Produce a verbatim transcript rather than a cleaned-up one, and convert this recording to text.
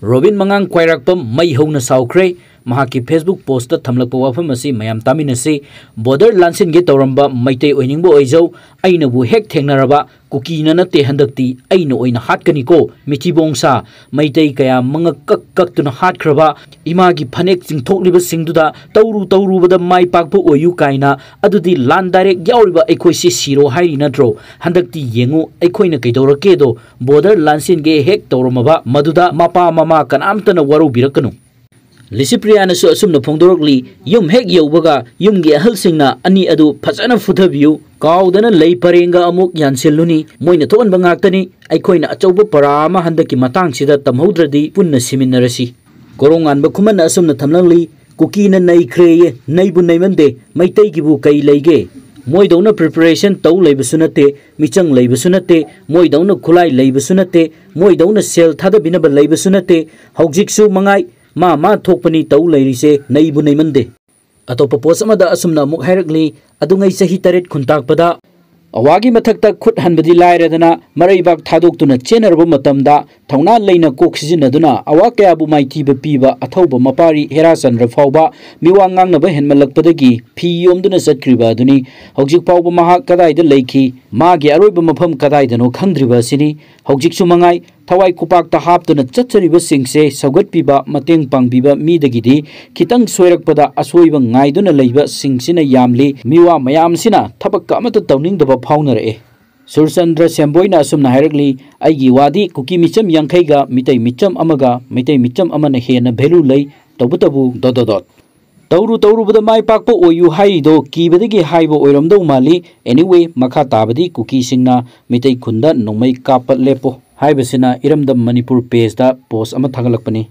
Robin ꯃꯉꯥꯡ ꯈ꯭ꯋꯥꯏꯔꯥꯛꯄꯝ ꯃꯩ ꯍꯧꯅ ꯁꯥꯎꯈ꯭ꯔꯦ꯫ ꯃꯍꯥꯛꯀꯤ Facebook ꯄꯣꯁꯇ ꯊꯝꯂꯛꯄ ꯋꯥꯐꯝ ꯑꯁꯤ ꯃꯌꯥꯝ ꯇꯥꯃꯤꯟꯅꯁꯤ꯫ ꯕꯣꯔꯗꯔ ꯂꯥꯟꯁꯤꯟꯒꯦ ꯇꯧꯔꯝꯕ ꯃꯩꯇꯩ ꯑꯣꯏꯅꯤꯡꯕ ꯑꯣꯏꯖꯧ, ꯑꯩꯅꯕꯨ ꯍꯦꯛ ꯊꯦꯡꯅꯔꯕ ꯀꯨꯀꯤꯅ ꯅꯠꯇꯦ, ꯍꯟꯗꯛꯇꯤ ꯑꯩꯅ ꯑꯣꯏꯅ ꯍꯥꯠꯀꯅꯤꯀꯣ꯫ ꯃꯤꯊꯤꯕꯣꯡ ꯁꯥ, ꯃꯩꯇꯩ ꯀꯌꯥ ꯃꯉꯛ ꯀꯛ ꯀꯛꯇꯨꯅ ꯍꯥꯠꯈ꯭ꯔꯕ ꯏꯃꯥꯒꯤ ꯐꯅꯦꯛ ꯆꯤꯡꯊꯣꯛꯂꯤꯕꯁꯤꯡꯗꯨꯗ ꯇꯧꯔꯨ ꯇꯧꯔꯨꯕꯗ ꯃꯥꯏ ꯄꯥꯛꯄ ꯑꯣꯏꯌꯨ ꯀꯥꯏꯅ, ꯑꯗꯨꯗꯤ ꯂꯥꯟ ꯗꯥꯏꯔꯦꯛ ꯌꯥꯎꯔꯤꯕ ꯑꯩꯈꯣꯏꯁꯤ ꯁꯤꯔꯣ ꯍꯥꯏꯔꯤ ꯅꯠꯇ꯭ꯔꯣ? ꯍꯟꯗꯛꯇꯤ ꯌꯦꯡꯉꯨ ꯑꯩꯈꯣꯏꯅ ꯀꯩꯗꯧꯔꯛꯀꯦꯗꯣ꯫ ꯕꯣꯔꯗꯔ ꯂꯥꯟꯁꯤꯟꯒꯦ ꯍꯦꯛ ꯇꯧꯔꯝꯃꯕ ꯃꯗꯨꯗ ꯃꯄꯥ ꯃꯃꯥ ꯀꯅꯥꯝꯇꯅ ꯋꯥꯔꯧꯕꯤꯔꯛꯀꯅꯨ꯫ ꯂꯤꯁꯤꯄ꯭ꯔꯤꯌꯥꯅꯁꯨ ꯑꯁꯨꯝꯅ ꯐꯣꯡꯗꯣꯔꯛꯂꯤ, ꯌꯨꯝ ꯍꯦꯛ ꯌꯧꯕꯒ ꯌꯨꯝꯒꯤ ꯑꯍꯜꯁꯤꯡꯅ ꯑꯅꯤ ꯑꯗꯨ ꯐꯖꯅ ꯐꯨꯊꯕꯤꯌꯨ, ꯀꯥꯎꯗꯅ ꯂꯩ ꯄꯔꯦꯡꯒ ꯑꯃꯨꯛ ꯌꯥꯟꯁꯤꯜꯂꯨꯅꯤ, ꯃꯣꯏꯅ ꯊꯣꯛꯍꯟꯕ ꯉꯥꯛꯇꯅꯤ꯫ ꯑꯩꯈꯣꯏꯅ ꯑꯆꯧꯕ ꯄꯔꯥ ꯑꯃ ꯍꯟꯗꯛꯀꯤ ꯃꯇꯥꯡꯁꯤꯗ ꯇꯝꯍꯧꯗ꯭ꯔꯗꯤ ꯄꯨꯟꯅ ꯁꯤꯃꯤꯟꯅꯔꯁꯤ꯫ ꯀꯣꯔꯣꯡꯉꯥꯟꯕ ꯈꯨꯃꯟꯅ ꯑꯁꯨꯝꯅ ꯊꯝꯂꯛꯂꯤ, ꯀꯨꯀꯤꯅ ꯅꯩꯈ꯭ꯔꯦꯌꯦ, ꯅꯩꯕꯨ ꯅꯩꯃꯟꯗꯦ, ꯃꯩꯇꯩꯒꯤꯕꯨ ꯀꯩ ꯂꯩꯒꯦ? ꯃꯣꯏꯗꯧꯅ ꯄ꯭ꯔꯤꯄꯦꯔꯦꯁꯟ ꯇꯧ ꯂꯩꯕꯁꯨ ꯅꯠꯇꯦ, ꯃꯤꯆꯪ ꯂꯩꯕꯁꯨ ꯅꯠꯇꯦ, ꯃꯣꯏꯗꯧꯅ ꯈꯨꯠꯂꯥꯏ ꯂꯩꯕꯁꯨ ꯅꯠꯇꯦ, ꯃꯣꯏꯗꯧꯅ ꯁꯦꯜ ꯊꯥꯗꯕꯤꯅꯕ ꯂꯩꯕꯁꯨ ꯅꯠꯇꯦ꯫ ꯍꯧꯖꯤꯛꯁꯨ ꯃꯉꯥꯏ, ꯃꯥ ꯃꯥ ꯊꯣꯛꯄꯅꯤ ꯇꯧ ꯂꯩꯔꯤꯁꯦ, ꯅꯩꯕꯨ ꯅꯩꯃꯟꯗꯦ꯫ ꯑꯇꯣꯞꯄ ꯄꯣꯁ ꯑꯃꯗ ꯑꯁꯨꯝꯅ ꯑꯃꯨꯛ ꯍꯥꯏꯔꯛꯂꯤ, ꯑꯗꯨꯉꯩ ꯆꯍꯤ ꯇꯔꯦꯠ ꯈꯨꯟꯇꯥꯛꯄꯗ ꯑꯋꯥꯒꯤ ꯃꯊꯛꯇ ꯈꯨꯠ ꯍꯟꯕꯗꯤ ꯂꯥꯏꯔꯗꯅ ꯃꯔꯩꯕꯥꯛ ꯊꯥꯗꯣꯛꯇꯨꯅ ꯆꯦꯟꯅꯔꯕ ꯃꯇꯝꯗ ꯊꯧꯅꯥ ꯂꯩꯅ ꯀꯣꯛ ꯁꯤꯖꯤꯟꯅꯗꯨꯅ ꯑꯋꯥ ꯀꯌꯥꯕꯨ ꯃꯥꯏꯊꯤꯕ ꯄꯤꯕ ꯑꯊꯧꯕ ꯃꯄꯥꯔꯤ ꯍꯦꯔꯥꯆꯟꯗ꯭ꯔ ꯐꯥꯎꯕ ꯃꯤꯋꯥ ꯉꯥꯡꯅꯕ ꯍꯦꯟꯃꯜꯂꯛꯄꯗꯒꯤ ꯐꯤ ꯌꯣꯝꯗꯨꯅ ꯆꯠꯈ꯭ꯔꯤꯕ ꯑꯗꯨꯅꯤ꯫ ꯍꯧꯖꯤꯛ ꯐꯥꯎꯕ ꯃꯍꯥꯛ ꯀꯗꯥꯏꯗ ꯂꯩꯈꯤ, ꯃꯥꯒꯤ ꯑꯔꯣꯏꯕ ꯃꯐꯝ ꯀꯗꯥꯏꯗꯅꯣ ꯈꯪꯗ꯭ꯔꯤꯕ ꯑꯁꯤꯅꯤ꯫ ꯍꯧꯖꯤꯛꯁꯨ ꯃꯉꯥꯏ, ꯊꯋꯥꯏ ꯈꯨꯄꯥꯛꯇ ꯍꯥꯞꯇꯨꯅ ꯆꯠꯆꯔꯤꯕꯁꯤꯡꯁꯦ ꯁꯧꯒꯠꯄꯤꯕ, ꯃꯇꯦꯡ ꯄꯥꯡꯕꯤꯕ ꯃꯤꯗꯒꯤꯗꯤ ꯈꯤꯇꯪ ꯁꯣꯏꯔꯛꯄꯗ ꯑꯁꯣꯏꯕ ꯉꯥꯏꯗꯨꯅ ꯂꯩꯕꯁꯤꯡꯁꯤꯅ ꯌꯥꯝꯂꯤ꯫ ꯃꯤꯋꯥ ꯃꯌꯥꯝꯁꯤꯅ ꯊꯕꯛꯀ ꯑꯃꯠꯇ ꯇꯧꯅꯤꯡꯗꯕ ꯐꯥꯎꯅꯔꯛꯑꯦ꯫ ꯁꯨꯔꯆꯟꯗ꯭ꯔ ꯁꯦꯝꯕꯣꯏꯅ ꯑꯁꯨꯝꯅ ꯍꯥꯏꯔꯛꯂꯤ, "ꯑꯩꯒꯤ ꯋꯥꯗꯤ ꯀꯨꯀꯤ ꯃꯤꯆꯝ ꯌꯥꯡꯈꯩꯒ ꯃꯤꯇꯩ ꯃꯤꯆꯝ ꯑꯃꯒ ꯃꯤꯇꯩ ꯃꯤꯆꯝ ꯑꯃꯅ ꯍꯦꯟꯅ ꯚꯦꯂꯨ ꯂꯩ, ꯇꯧꯕꯇꯕꯨ ꯗꯣꯠ ꯗꯣꯠ ꯗꯣꯠ꯫ ꯇꯧꯔꯨ ꯇꯧꯔꯨꯕꯗ ꯃꯥꯏ ꯄꯥꯛꯄ ꯑꯣꯏꯌꯨ ꯍꯥꯏꯔꯤꯗꯣ ꯀꯤꯕꯗꯒꯤ ꯍꯥꯏꯕ ꯑꯣꯏꯔꯝꯗꯧ ꯃꯥꯜꯂꯤ꯫ Anyway, ꯃꯈꯥ ꯇꯥꯕꯗꯤ ꯀꯨꯀꯤꯁꯤꯡꯅ ꯃꯤꯇꯩ ꯈꯨꯟꯗ ꯅꯣꯡꯃꯩ ꯀꯥꯞꯄ ꯂꯦꯞꯄꯣ" ꯍꯥꯏꯕꯁꯤꯅ ꯏꯔꯝꯗꯝ ꯃꯅꯤꯄꯨꯔ ꯄꯦꯖꯇ ꯄꯣꯁ ꯑꯃ ꯊꯥꯒꯠꯂꯛꯄꯅꯤ꯫